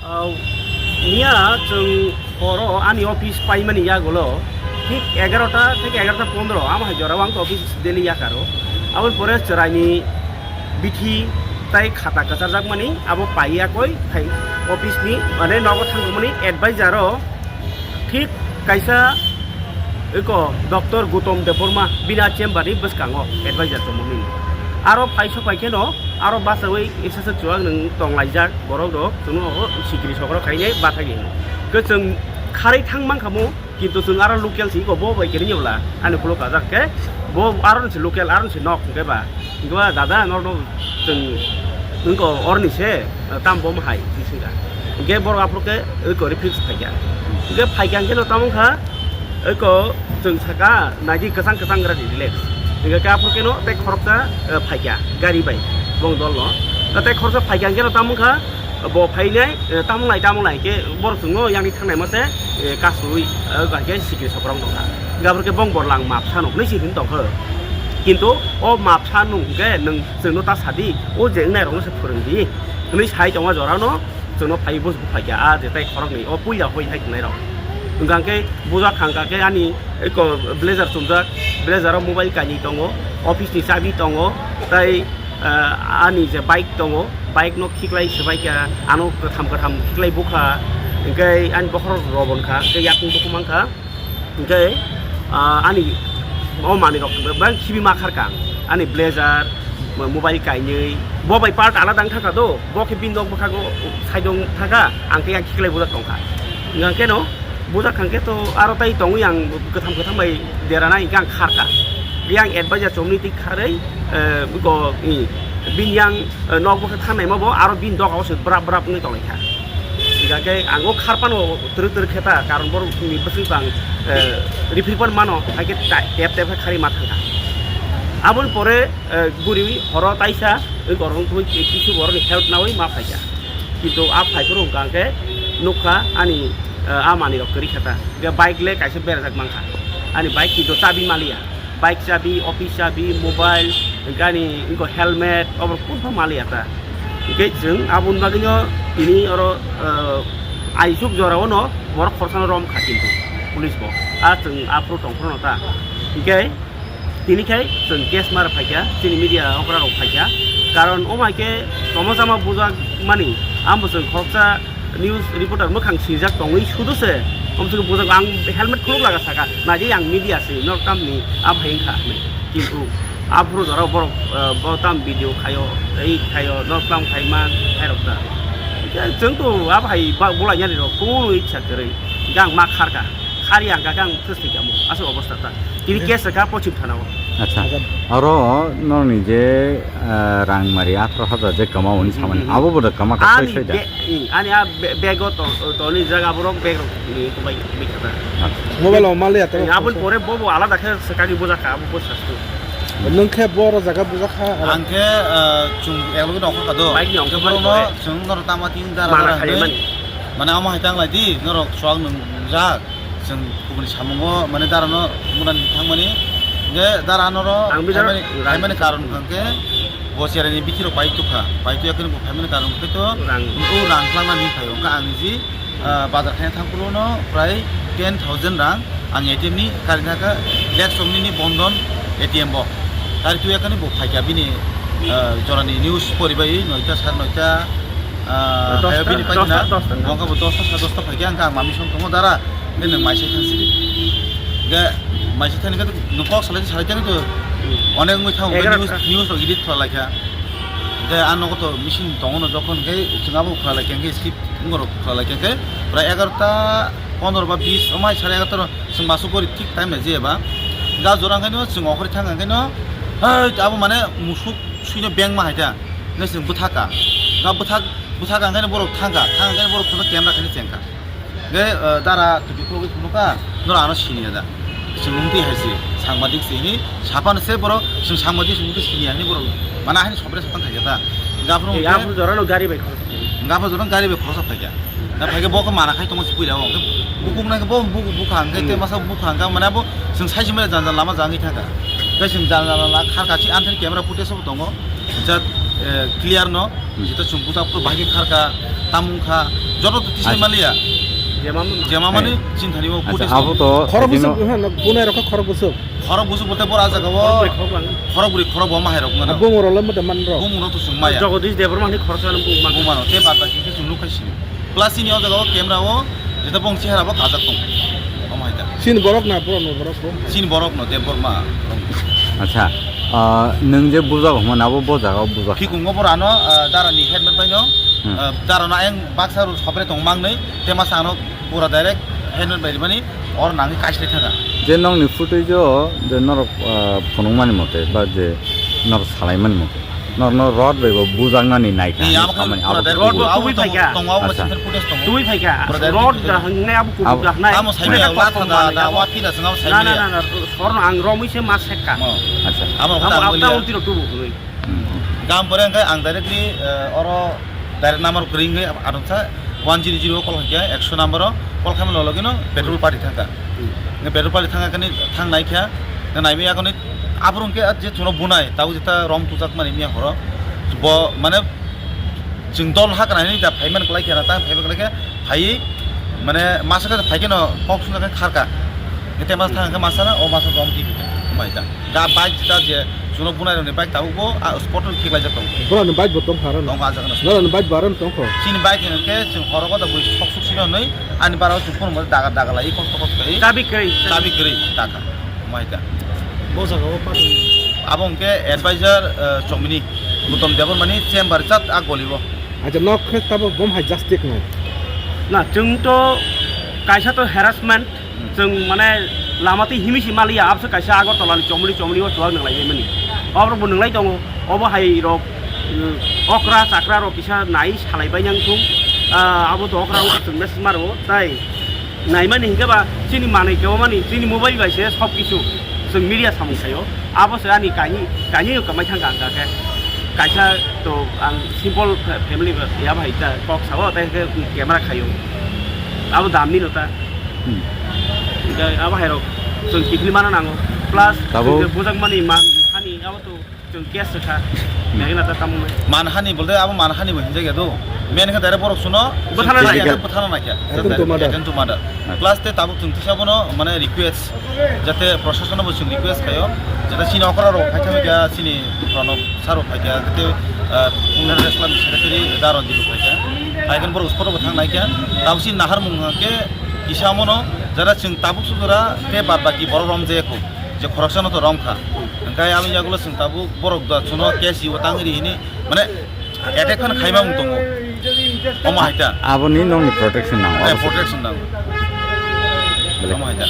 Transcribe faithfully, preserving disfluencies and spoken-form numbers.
Au, miya chwng horo ani office paimani yagulo thik egarota theke egarota pondro, amo hai jorao ang office daily yakaro. Aboni pore chwraini bithi tai khata kwcharjakmani abo pai yakoi hai office ni, mane, nogo thangmani advisor o thik kaisa eko Doctor Gautam Debbarma bini chamber ni bwskango advisor tongmani. Aro phaiso phaikheno aro bachawi exercise chuwak nwng tonglaijak borok rok, chwngno o sikiri sokro khainai bathagi hino. Ke chwng kharwi thang mankha mo, kintu chwng aro local si ko bo bai kiri nyobla ani kulo kajak ke bo aro ni si local, aro ni si nok hwnkhe ba. Hwnkhe ba dada norno chwng wngko orni se, tam bom hai, hwnkhe borok aphuru khe eko reflex phaikha. Hwnkhe phaikha hwnkhe no tamo wngkha eko chwng saka naidi kwchang kwchang gra di relax. Hwnkhe khe aphuru khe no tei khoroksa, eh, phaikha gari bai bong dol no. Tei khoroksa phaikha hwnkhe no tamo wngkha bo phainai, eh, tamo lai tamo lai khe borok chwngno yang thangnai mase, eh, kasui, eh, bai khe sikiri sokrok tongkha. Hwnkhe aphuru khe bong borlang mapsa no hwnwi si hwn tongkha. Kintu o mapsa nung hwnkhe nwng chwngno ta sadi, o je wngnai rokno se phwrwng di hwnwi sai tongma jorano chwngno phai bus buphaikha, a je tai khoroknwi o puila hoi hai tongnai rok. Hwnkha khe bujak thangkha khe ani eko blazer chumjak, blazer o mobile kainwi tongo, office ni chabi tongo, tai, ah, ani je bike tongo, bike no khiklai swbaikha, ano kwtham kwtham khiklai bukha, hwnkhe ani bokhorok robonkha, hwnkhe yakung bukhuk mankha. Hwnkhe, ah, ani o manwi rok bang khibi ma kharkha ang. Ani blazer, mo-, mobile kainwi, bo bai part alada wng thangkha do, bo khe bini nok bwkhago side o wng thangkha, ang khe yang khiklai bujak tongkha. Hwnkhe no bujak thangkhe to aro tai tongwi ang kwtham kwtham bai derana hwnkhe ang kharkha. Yang advisor chomni twi kharwi, eh, ko, i, bini yang, eh, nok bwkha thangnai ma bo aro bini doga o se brap brap wngwi tonglaikha. Hingkha khe ang o khar phano twrwk twrwk khe ta, karon borok ni bwswk bang, eh, rifri phano mano, hai khe ta-, tep tep khe kharwi ma thangkha. Aboni pore, eh, guriwi horo taisa, wng korong twi ki-, kisu borok ni help nawi ma phaikha. Kintu a phai phuru hwnkha khe nukha ani, eh, a manwi rok kwrwi khe ta. Hingkhe bike le kaisa berajak mankha. Ani bike kintu chabi maliya. Bike chabi, office chabi, mobile, gani, inko helmet, obo kunpha maliya ta. Hingke chwng aboni bagwino tini oro, ah, aisuk jorao no borok khorsano rom kha kintu police bo. A chwng aphuru tongphuru no ta. Hingke tini khai chwng case mar phaikha, chini media okra rok phaikha. Karon omo hai khe tongma chama bujak mani, amo chwng khoroksa news reporter mwkhang swijak tongwi sudo se, omswk bujak ang helmet khuluk laga saka, naidi ang media se, nok tamni a bhai wngkha hinwi. Kintu aphuru jora borok, eh, bo tam video khaio, ei khaio, nok tam khai man, khairok ta. Chwng to a bhai ba-, bolai yani rok, kunu ichha kwrwi, hingke ang ma kharka, khari ang kaka ang thwswi kamo, aswk obostha ta. Tini case kha Pochim Thana o. Acha. Acha. Aro nokni je, eh, rang mari atharo hajar je kama hwnwi samani. Hmm, hmm, hmm. Abo bo da kama kha Ani sai sai da. be-, hmm, ani a be-, bag o to, to ni jaga borok bag rok ni kubai, kubai kha ta. Acha. Mobile o mali ato. Hmm, aboni pore bo bo alada khe swkagwi bujak kha, abo bo sastu. Nwng khe bo oro jaga bujak kha. Ang khe, eh, chwng eklogi nongkhor kha do. Bike ni Hingke ongkhor borok no mani pore. Chwng norok tama tin dara Mana dara khai hinwi. Mani. Mane amo hai tang lai di, norok chuak nung jak. Chwng kubuni samungo mane darano mwnani thangmani. Hingke dara norok Ang bijaro phaimani, phaimani karon hwnkhe bo chereni bithi rok pai tukha. Pai tuya khe bo phaimani karon hwnkhe to Rang. o rang twlangna ni phaio. Hwnkhe ang niji, ah, bazar khaina thang phuru no prai ten thousand rang ang A T M ni kari thangkha, Black Shop ni Bandhan A T M bo. Kari tuya khe bo phaikha bini, ah, jorani news poribai noita sar noita, ah, Dosta, hayo bini paikna. Dosta, dosta. Bo wngkha bo dosta sar dosta phaikha, hwnkhe ang mami song tongo dara. Hwnkhe nwng maisai thang sidi. Hwnkhe maisai thani khe nwng kok salai salai thani to onek wngwi thango, hwnkhe Egarota. News, news rok edit khlai laikha. Hwnkhe a nogo to machine tongo no jokhon hwnkhe chwng abo khlai laikha hwnkhe skip wngorok khlai laikha hwnkhe prai egarota pondro ba bis omai sare egarota ro chwng masuk gori thik time nai jeba. Hwnkhe a jora hwnkhe no chwng okhorwi thang hwnkhe no hai abo mane musuk suino beng ma hai ta. Hwnkhe chwng bwthaka. Hwnkhe bwthak, bwthaka hwnkhe no borok thangkha. Thang hwnkhe borok phano camera khaino chengkha. Hwnkhe, eh, dara twi khulugwi phunukha, norok ano siniya da? Chwng wngtwi hai se, sangbadik se hinwi saphano se borok, chwng sangbadik se wngtwi siniya hinwi borok mana haino sobre satang khaikha ta. Hwnkhe aphuru Ei, hwnkhe aphuru jorano gari bai khoroksa. Hwnkhe aphuru jorano gari bai khoroksa phaikha. Da phaikhe bo khe mana khai tongo se puila o. Hwnkhe bukung nai khe bo bukung bukha hwnkhe tei masa bukha hwnkhe mane bo chwng sai se mane jang jang lama jangwi thangkha. Tei chwng jang jang lama kharkha si anthani camera footage bo tongo. Jat, Eh, clear no, hmm, jeta chwng buta phu bahai khe kharka, tamung kha, joto to tisai, acha, maliya. Jema mani, hai, chinthani o, acha, footage abo to, khorok bwswk, ha, no, bunai rokha khorok bwswk. Khorok bwswk bolte bora jaga o. Khorok bwrwi, khorok bwrwi. Khorok bwrwi, khorok bo ma hai rok mano. Bumung rok le mata man rok. Bumung rok to chwng maya. Jagadish Debbarma ni khorok sa bumung man. Bumung mano, te bad baki khe chwng nuk khai sini. Plus ini o jaga o camera o jeta bong chehara bo kajak tong. Omo hai ta. Sin borok na, borok no, borok bo. Sin borok no, Debbarma. Acha, ah, nwng je bujak hwnma na, abo bo jaga o bujak. Khikungo borano, ah, dara ni helmet bai no, hmm, ah, dara no ayang baksa ru sopre tong mang nei, te masa ano pura direct helmet bai rimani or nangni kaisle thaka. Je nokni footage o je norok, ah, phunukmani mote ba je norok salaimani mote. Norno rod bai bo bujaknani naikha. Ni, abo khe samani pura abo direct. Rod bo abo tubui tong-, phaikha. Tongo, abo, acha, center footage tongo. Tubui phaikha. Pura direct. Rod da hangne abo kubuk da hanai. Abo saimaya, abo watha da, da, wathi da, sengabo saimaya. Na, na, na, na, sorno ang romwi se ma sekka. Oh. Acha. Abo, abo kota ta ang untiro tubu kunui. Hmm. Gam pore hwnkhe ang directly, eh, oro direct number kwrwi hwnkhe adonsa one zero zero o call khaikha, ekso number o call khaimani logino petrol party thangkha. Hmm. Hwnkhe petrol party thangkha kani thangnaikha, hwnkhe naimaya kani Aphuru hwnkhe je chwngno bunai, tabuk jeta rom tujak mani miya horo. Bo, mane, chwng dol ha kana hinwi da phaiman kwlai khe na, ta phaiman kwlai khe phaiwi, mane, masa khe phai khe no kok swngjak khe kharka. Hwnkhe masa thang khe masa na, o masa rom twi khe mai ta. Da bike jeta je chwngno bunai rokni bike tabuk bo, a, spot o khiklai jak tongo. Borokni bike bo tong kha aro no? Tong kha, a jaga no. Norokni bike bo aro no tong kho? Chini bike hwnkhe chwng horo kota bui sok suk sino hinwi, ani bara o chwng phone mo daga daga lai, kosto kosto khe. Chabi kwrwi. Chabi kwrwi, taka. Mai ta. Bo jaga o patwi. Abo hwnkhe advisor, eh, Chomini, Gautam Debbarmani chamber chat a goli o. Acha, nok khe tabo bom hai justice nai. Na, chwng to kaisa to harassment, hmm, chwng mane lama twi himi si maliya, abse kaisa Agartala ni Chomini, Chomini o chuwak nang lai mani. Obo bo nang lai tongo, obo hai rok, eh, okra chakra rok kisa nai salai bai nang thung. Ah, abo to okra wngkha chwng message maro, tai. Naimani hinkhe ba chini manwi kebamani chini mobile bai se sob kisu chwng media samung khaio. Abo se ani kainwi, kainwi kamai thangkha ang khe. Kaisa to ang simple fa-, family ba ya bai ta kok sao, tai khe camera khaio. Abo damni no ta. Hmm. Hinkhe abo hai rok chwng kiphilmano nango. Plus tabuk chwng je bujakmani man hani abo to Chwng case rwkha. Hmm. Mega na ta tamo nai. Manhani bolte abo manhani bo hinjak ya do. Main khe direct borok suno bwthana naikha. Physical. Bwthana naikha. Attempt to murder. Attempt to murder. Acha. Plus te tabuk chwng tisa bono mane request jate proshasano bo chwng request khaio. Jate chini okra rok phaikha kha chini Pranab sir rok phaikha jate, ah, Women Wrestling Secretary Daron Dibu phaikha. Phaikhe borok spot bo thang naikha. Tabuk chini nahar mung khe kisa mono jara chwng tabuk sujura te bad baki borok rom je kho. Je khoroksano to rom kha. Hwnkhe aboni yagulo chwng tabuk borok da chuno case o tangri hini, mane attack khan khaima wng tongo. Omo hai ta. Aboni nokni protection nango. Eh, protection nango. Bele. Omo hai ta.